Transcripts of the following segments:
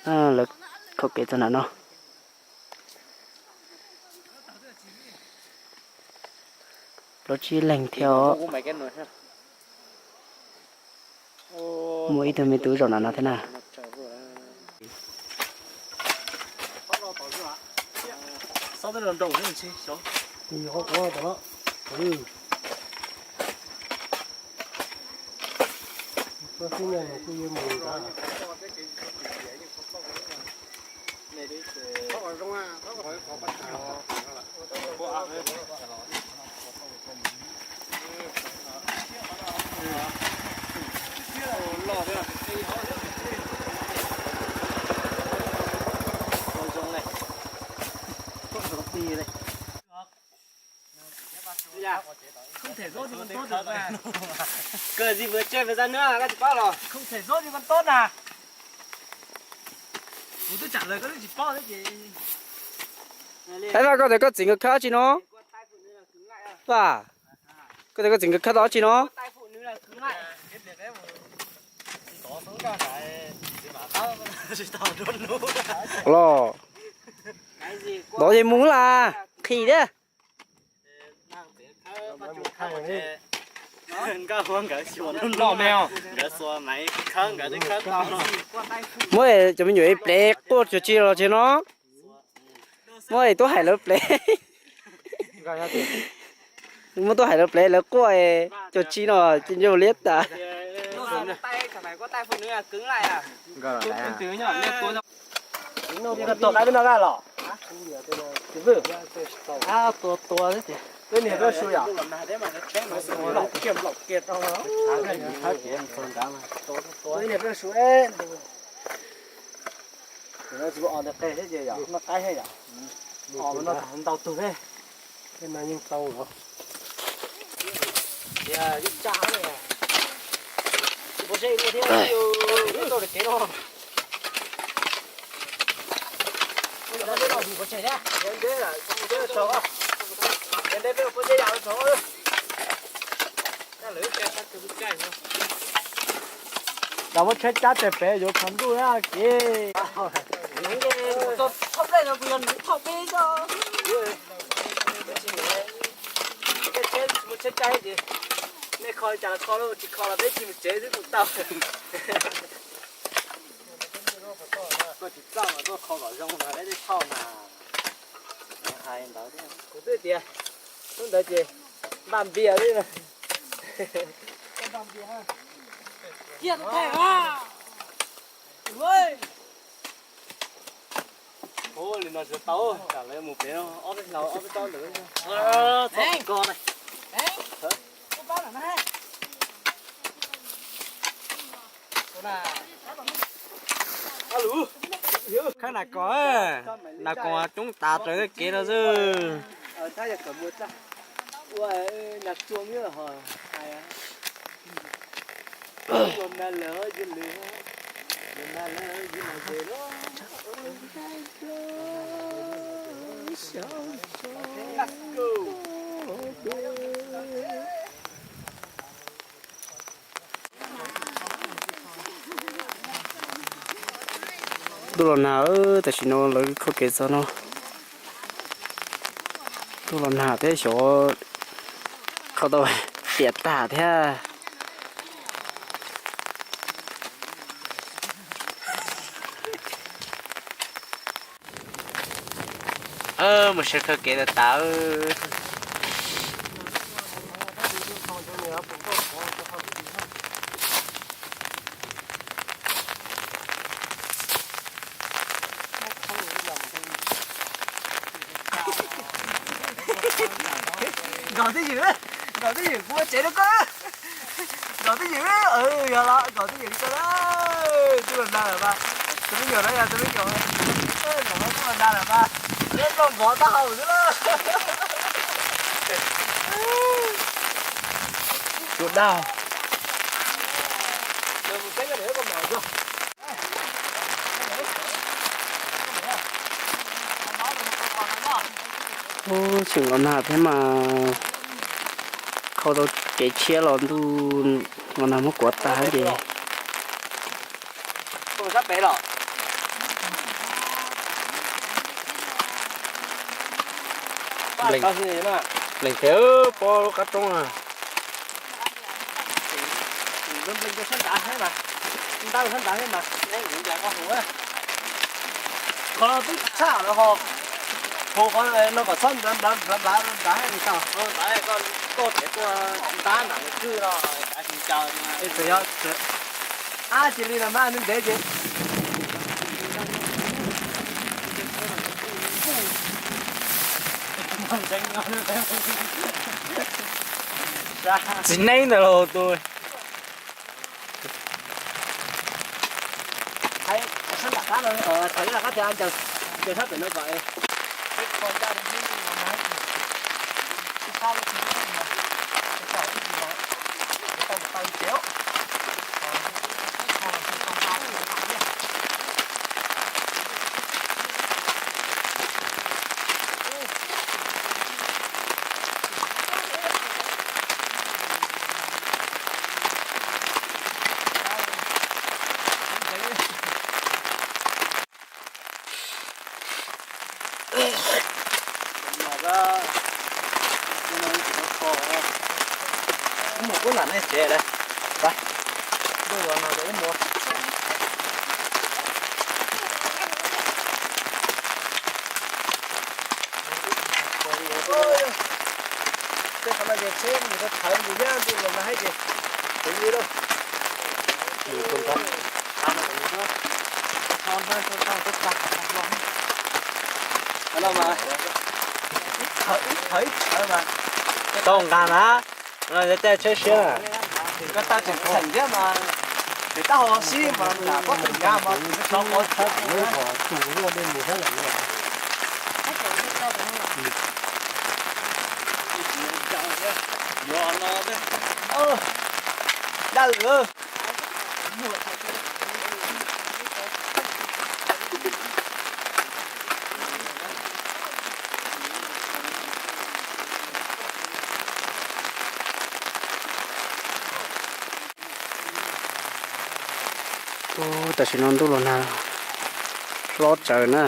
Lawv khau kev txog nram no. Plaub tsib leeg thiab os. Muaj ib tug me tub zaum nram no thiab na. Không thể dốt như con tốt được mà. Cờ gì vừa chơi vừa ra nước, các chị bác rồi. Không thể dốt như con tốt à. Ua, twb tsam lawv koj twb tsis paub thiab ces. Hais Vaj, koj tias koj txiv nkawd khawb dab tsi no? Vaj, koj tias koj txiv nkawd khawb tau dab tsi no? Los, ntov ces mus las, qhis thiab. Muab cov me nyuam plev quaj cuag tsi los tsis no. Muab tuaj hais lawv plev. Muab tuaj hais lawv plev, lawv quaj cuag tsi no, ncauj liab tas. Tua qaib peb no kaj los? Tua tua, peb niag peb su yom? Peb niag peb su, tsis os ntawd qe thiab ces yom, noj qaib thiab yom. Os no ntau tug thiab. Peb no yeej tau los. Cov muab tsheb cab tes pem yuav tshav ntuj na kev. Nej kho li cas los kho lauj, tsis kho los peb tsis mus tsev twb mus tau. Koj tsis txawj mas tuaj kho kom zoo mas peb twb thauj mas. Hais ntawd thiab. Kuv twb tias hnub ntawd ces npaj npias li. Ua li no tsis tau, tsam lawv mus pem no ob peb hnub ob peb tsob ntawd. Txhob kho na. Khawb nas kos, nas kos coob tas raws kev no xwb. Ntuj los nag, tam sim no lawv khau kev txog no. Ntuj los nag thiab xyov khau tau tiam tag thiab. Mus sawv khawb kev tas tas. Nkag twj ywm, nkag twj ywm kuv ua tsev rau koj. Nkag twj ywm, yog los nkag twj ywm li koj na. Ntuj los nag lawm mas, tus me nyuam no yog tus me nyuam, ntuj los nag lawm mas, neb nplooj vov taub hau xwb na. Tsuas dag. Ub, tseem los nag thiab mas, khau tau kev tshiab los ntuj los nag muab kuav tag ces. Leeg, leeg pem pob lub qab roob na. Qhov twb tshaj lawm ho. Hu qhov no kom txhob nrad nrad nrad nrad nrad li tau. Es txawm yog, ab, cia li los mas ntev ntev ces. Txiv neeb ntawd los tus. Mus kuv lam nej tsev lawm. Ntuj los no ces wb mus. Tej qhov no ces tsheb mus thawv mus thiab ntuj los no thiab ces kuv li lauj. Tau nqa na, tej tsheb siab na. Koj tau tseem txheem thiab mas, ces tab ho sib mas lam pob tw nyav mas tso qhov txhawb tus lub kom tus luaj dej mus thiab lawm. Daj lwm. Ub, tam sim no ntuj los nag hlob tsawv na.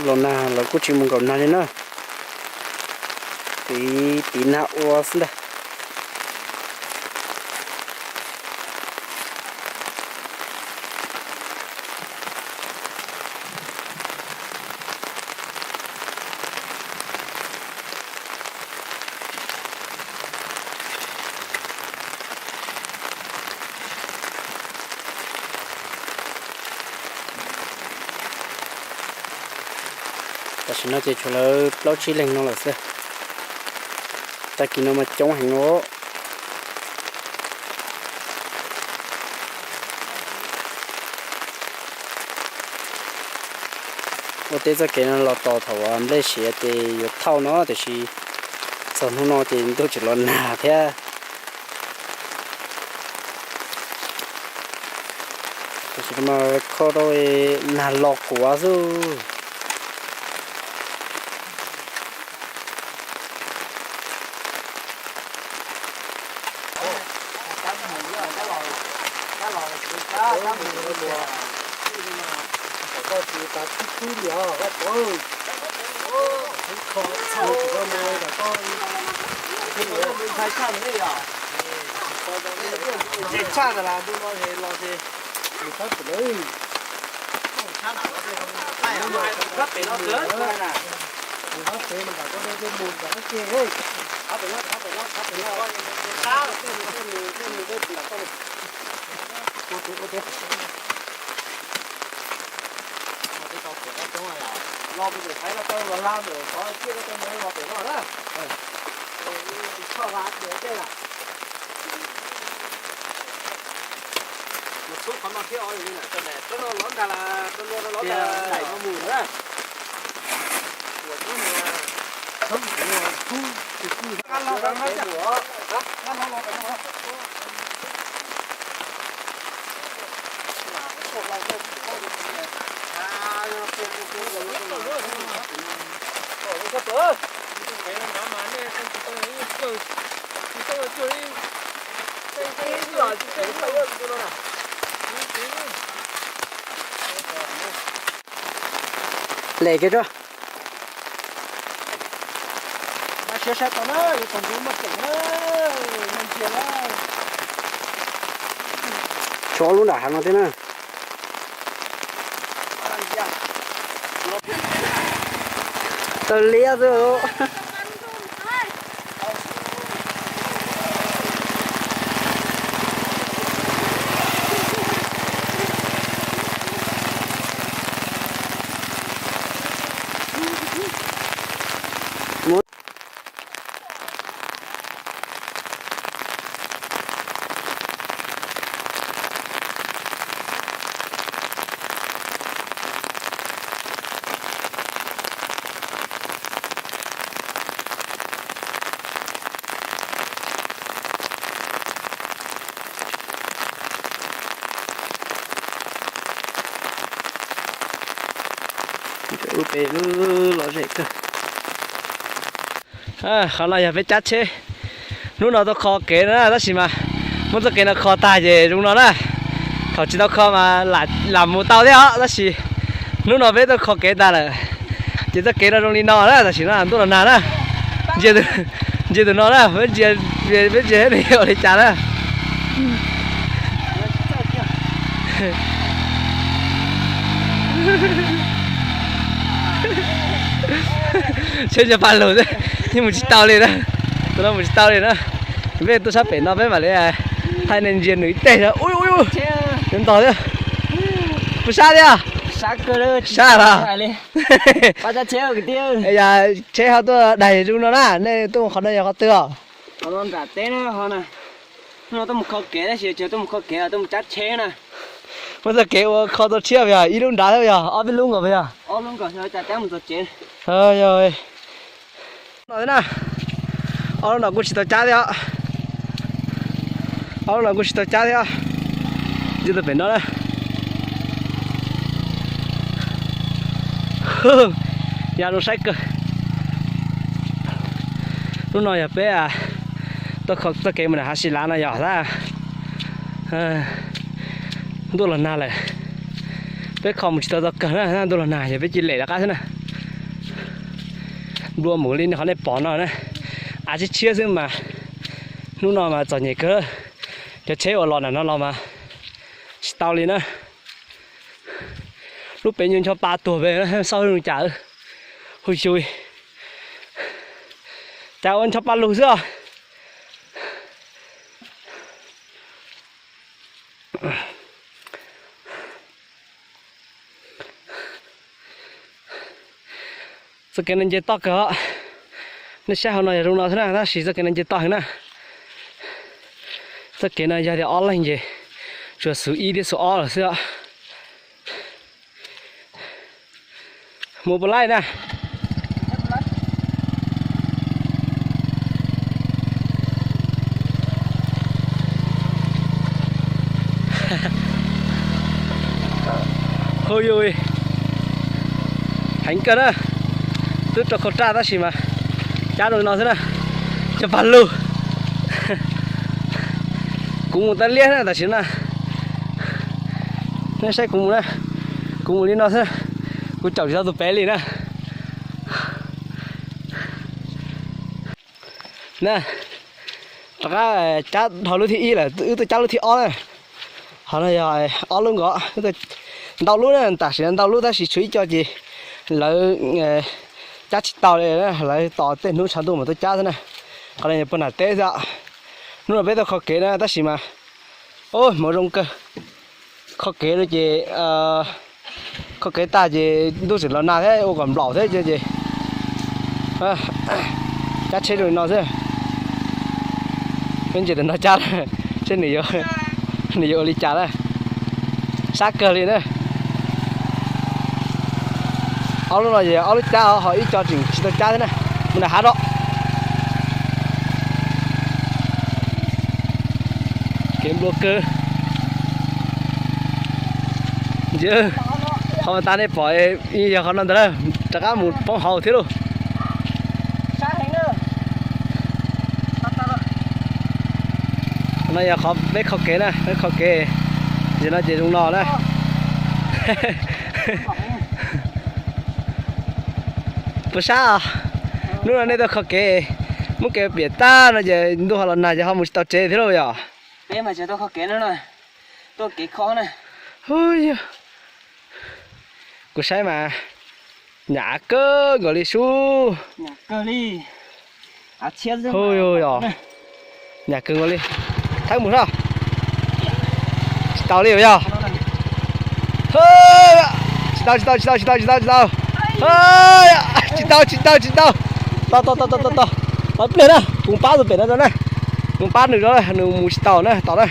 Los nag lawv kuj tsis mus nkaum nag li na. Tiv, tiv nag ua xwb ntag. Tam sim no ces tshuav lawv plaub tsib leeg no lawm xwb. Tag kis no mas coob heev os. Ua teb txoj kev no los tos thaum nplej siav ces yuav thauj no, tiam sis txog hnub no ces ntuj tseem los nag thiab. Tam sim no mas kho rau nag los kuav xwb. Ntshai tshaj ntawd las ntu no los ces Lem kiag tso. Siab sab tod na, yuav tau ntub maj peem na, ntsia na. Tshuav ob lub nram hav no thiab na. Tawg liab xwb. Ub, peb lub lom zem kawg. Qhov no yog peb cab tsheb. Hnub no tau kho kev no na, tab sis mas muab txoj kev no kho tag ces zoo no na. Thaum tsis tau kho mas lam mus tau thiab os, tab sis hnub no peb tau kho kev tag lawm, ces txoj kev no zoo li no na. Tam sim no ntuj los nag na, ntsia tus no na, peb ntsia, peb ntsia ua li cas na. Tsheb nyob paj lug xwb, yeej mus tsis tau li na. Tus no mus tsis tau li na. Peb tuaj sab pem no peb mam li thaij nej ntsia nws ib teg. Ub, ub, ntog thiab. Puas sab thiab? Sab los? Yog tsheb ho tuaj daig zoo no na, nej tuaj mus qhov no yog qhov twg os? Tuaj mus kho kev tab sis tuaj mus kho kev, tuaj mus cab tsheb na. Muab txoj kev ua kho tau tshiab yog ib lub nrad thiab yog ob peb lub nkaus yog? Yog, no thiab na. Ob lub no kuj tsis tau cab thiab. Ob lub no kuj tsis tau cab thiab. Ntsia tus pem no na. Ya zoo saib kawg. Hnub no yog peb tuaj kho txoj kev mus nram hav Sis Lav no yog tab ntuj los nag lawm. Peb kho mus tsis tau txoj kawg na, ntuj los nag ces peb cia li lem rov qab xwb na. Nplua mus li qhov nej pom no na, av tshiab tshiab xwb mas. Hnub no mas txom nyem kawg, cov tsheb uas los nram no los mas tsis tau li na. Lub pem nyuag ncho pa tuag pem xauj zoo cas. Hu xyui, cas ua ncho pa lug xwb os. Txoj kev no nce toj kawg os. Nej saib hauv no yog zoo no xwb na, tab sis txoj kev no nce toj heev na. Txoj kev no yog tias ob leeg ces tsuas xuv ib thiab xuv ob lawm xwb os. Mus puas laij na? Hu yus, heev kawg na. Twb rau khau raj tab sis mas cab rau no xwb na. Cov pag lug. Kuv mus tau liab na tam sim no. Nej saib kuv mus na, kuv mus li no xwb, kuv caum tsis tau tus pem li na. Na, rov qab cab dhau lub thib ib lawm, wb tuaj cab lub thib ob na. Qhov no yog ob lub nkaus, ntau lub na, tam sim no ntau lub tab sis tshuav ib co ces lawv cab tsis tau li, lawv tos tej hnub tshav ntuj mam tuaj cab xwb na. Qhov no yog puag nram teb xwb. Hnub no peb tuaj kho kev na tab sis mas, o, hmoov zoo kawg. Kho kev no ces, kho kev tag ces ntuj tseem los nag thiab ua kom nplaum thiab ces cab tsheb rau li no xwb. Peb ntsia tus no cab, seb nws yuav, nws yuav ua li cas na. Sab kawg li na. Ob lub no yog ob lub cab os, ho ib co tseem tsis tau cab thiab na. Mus nram hav rau. Kev nplua kawg. Ntsia, qhov mas tas nej pom yog qhov no ntag na, rov qab mus poob hauv thiab lauj. No yog qhov peb kho kev na, peb kho kev. Ntsis no ces zoo no na. Puas sab os? Hnub no nej tuaj kho kev, muab kev piam tag no ces ntuj ho los nag ces ho mus tsis tau tsev thiab lauj yom. Kuv saib mas, nyam kawg nkaus li sub. Hu yog, nyam kawg nkaus li. Thaib mus soj. Tsis tau li yog. Tsis tau, tsis tau, tsis tau, tsis tau, tsis tau, tsis tau. Tsis tau, tsis tau, tsis tau. Tos, tos, tos, tos, tos, tos pliag na, kuv pab tus pem no rau na. Kuv pab nws rau, nws mus tsis tau na, tos na.